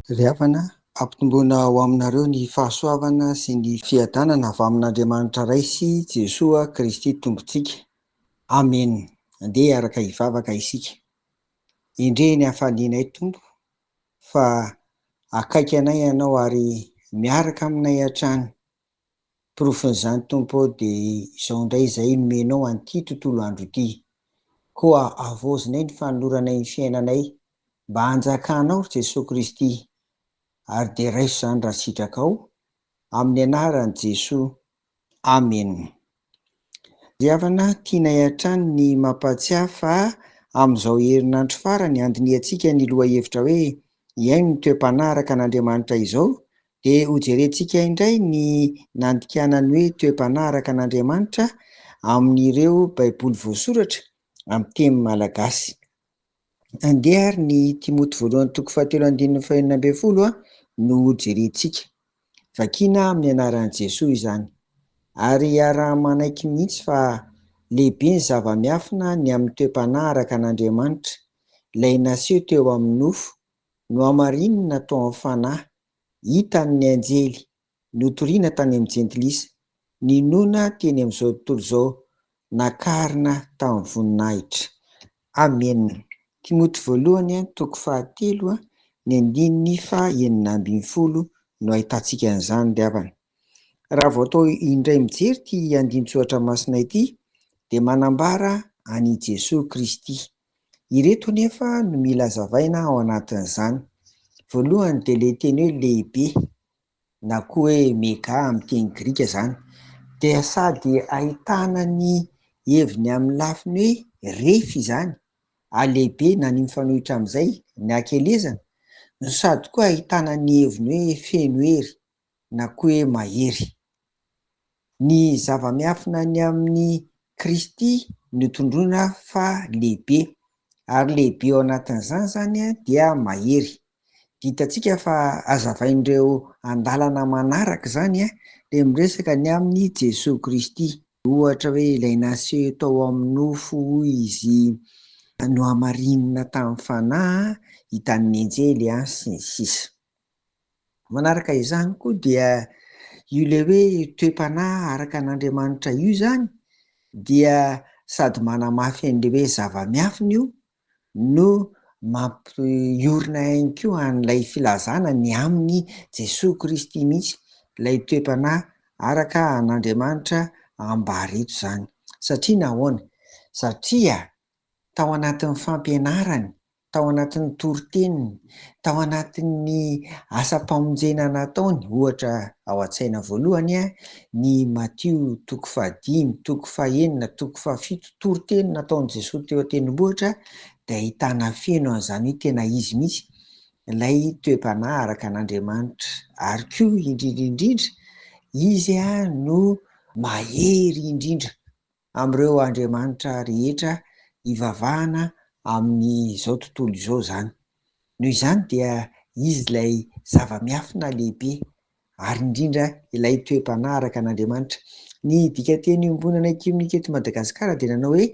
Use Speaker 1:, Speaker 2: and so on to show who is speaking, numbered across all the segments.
Speaker 1: Ry havana, ampitomboina ho aminareo ny fahasoavana sy ny fiadanana avy amin'Andriamanitra Ray sy Jesoa Kristy Tompontsika. Amena. Andeha hiaraka hivavaka isika. Endrey ny hafalianay Tompo fa akaiky anay Ianao ary miaraka aminay hatrany. Porofon'izany Tompo ô dia izao indray izay nomenao an'ity tontolo andro ity. Koa havaozinay ny fanoloranay ny fiainanay mba hanjakanao ry Jesoa Kristy ary dia raiso izany raha sitrakao amin'ny anaran'i Jesoa. Amena. Ry havana, tianay hatrany ny mampahatsiahy fa amin'izao herinandro farany handinihantsika ny lohahevitra hoe Hihaino ny toe-panahy araka an'Andriamanitra izao, dia hojerentsika indray ny nandikana ny hoe toe-panahy araka an'Andriamanitra amin'ireo Baiboly voasoratra amin'ny teny malagasy. Andeha ary ny Timoty voalohany toko fahatelo andininy fahenina ambin'ny folo no hojerentsika. Vakiana amin'ny anaran'i Jesoa izany. Ary iaraha-manaiky mihitsy fa lehibe ny zava-miafina ny amin'ny toe-panahy araka an'Andriamanitra, ilay naseho teo amin'ny nofo, nohamarinina tao amin'ny fanahy, hitan'ny anjely, notorina tany amin'ny jentilisa, ninoana teny amin'izao tontolo izao, nakarina tamin'ny voninahitra. Amena. Timoty voalohany toko fahatelo ny andininy faha 16 no ahitantsika an'izany ry havana. Raha vao atao indray mijery ity andinin-tsoratra masina ity dia manambara an'i Jesoa Kristy. Ireto anefa no mila hazavaina ao anatin'izany. Voalohany dia ilay teny hoe lehibe. na koa hoe mega amin'ny teny grika izany, dia sady ahitana ny heviny amin'ny lafiny hoe refy izany, halehibe na ny mifanohitra amin'izay, ny hakelezana, no sady koa ahitana ny heviny hoe feno hery na koa hoe mahery. Ny zava-miafina ny amin'i Kristy no tondroina fa lehibe, ary lehibe ao anatin'izany izany dia mahery. Hitantsika fa hazavain'ireo andalana manaraka izany dia miresaka ny amin'i Jesoa Kristy. Ohatra hoe ilay naseho tao amin'ny nofo hoy izy nohamarinina tamin'ny fanahy, hitan'ny anjely sy ny sisa. Manaraka izany koa dia io ilay hoe toe-panahy araka an'Andriamanitra io izany dia sady manamafy an'ilay hoe zava-miafina io no mampiorina ihany koa an'ilay filazana ny amin'i Jesoa Kristy mihitsy, ilay toe-panahy araka an'Andriamanitra ambara eto izany. Satria nahoana? Satria tao anatin'ny fampianarany tao anatin'ny toriteniny, tao anatin'ny asam-pamonjena nataony, ohatra ao an-tsaina voalohany ny Matio toko fahadimy, toko fahenina, toko fahafito, toriteny nataon'i Jesoa teo an-tendrombohitra dia ahitana feno an'izany hoe tena izy mihitsy ilay toe-panahy araka an'Andriamanitra ary koa indrindra indrindra izy no mahery indrindra amin'ireo andriamanitra rehetra ivavahana amin'izao tontolo izao izany. Noho izany dia izy ilay zava-miafina lehibe ary indrindra ilay toe-panahy araka an'Andriamanitra. Ny dikanteny iombonana ekiomenika eto Madagasikara dia nanao hoe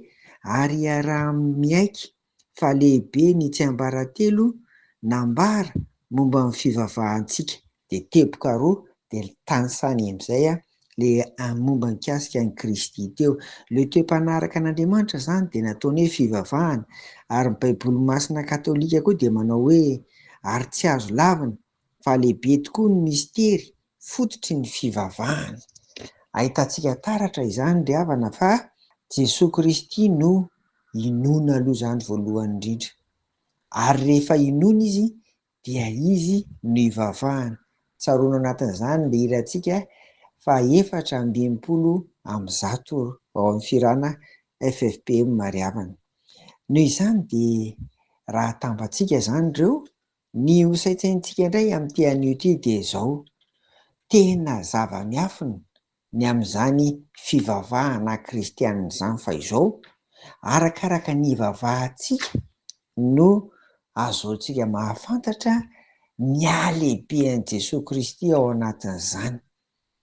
Speaker 1: ary iaraha-miaiky fa lehibe ny tsiambaratelo nambara momba ny fivavahantsika, dia teboka roa dia tanisany amin'izay le momba mikasika an'i Kristy teo. Le toe-panaraka an'Andriamanitra izany dia nataony hoe fivavahana, ary ny Baiboly Masina Katolika koa dia manao hoe ary tsy azo lavina fa lehibe tokoa ny mistery fototry ny fivavahana. Ahitantsika taratra izany ry havana fa Jesoa Kristy no inoana aloha izany voalohany indrindra. Ary rehefa inoana Izy dia Izy no ivavahana. Tsaroana anatin'izany ilay hirantsika faha 164 ao amin'ny fihirana ffpm ry havana. Noho izany dia raha atambatsika izany ireo, ny ho saintsaintsika indray amin'ity anio ity dia izao, tena zava-miafina ny amin'izany fivavahana kristianina izany fa izao, arakaraka ny ivavahantsika no ahazoantsika mahafantatra ny halehibean'i Jesoa Kristy ao anatin'izany.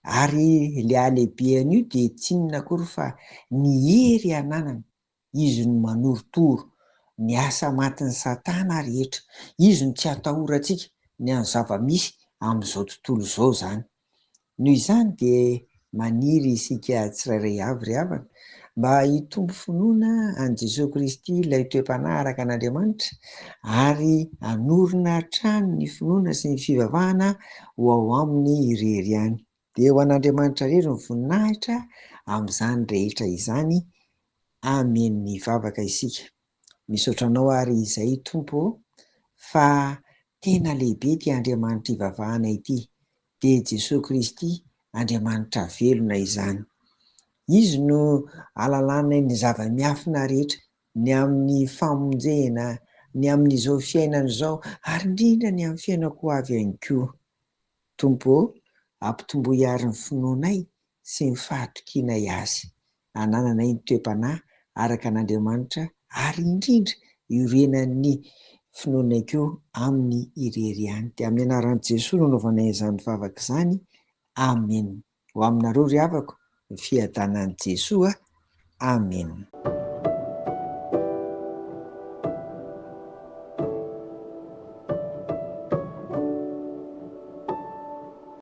Speaker 1: Ary ilay halehibeany io dia tsy inona akory fa ny hery ananany Izy no manorotoro ny asa matin'i Satana rehetra. Izy no tsy atahorantsika. ny amin'ny zava-misy amin'izao tontolo izao izany. Noho izany dia maniry isika tsirairay avy ry havana mba hitombo finoana an'i Jesoa Kristy ilay toe-panahy araka an'Andriamanitra ary hanorina hatrany ny finoana sy ny fivavahana ho ao aminy irery ihany. Dia ho an'Andriamanitra irery ny voninahitra amin'izany rehetra izany. Amen. Hivavaka isika. Misaotra anao ary izay Tompo ô fa tena lehibe ity Andriamanitra ivavahana ity, dia Jesoa Kristy Andriamanitra velona izany. Izy no ahalalanay ny zava-miafina rehetra, ny amin'ny famonjena, ny amin'izao fiainana izao ary indrindra ny amin'ny fiainako ho avy ihany koa. Tompo ô, ampitomboy àry ny finoanay sy ny fahatokianay Azy. Anananay ny toe-panahy araka an'Andriamanitra ary indrindra iorenan'ny finoanay koa Aminy irery ihany. Dia amin'ny anaran'i Jesoa no anaovanay izany vavaka izany. Amena. Ho aminareo ry havako ny fiadanan'i Jesoa. Amena.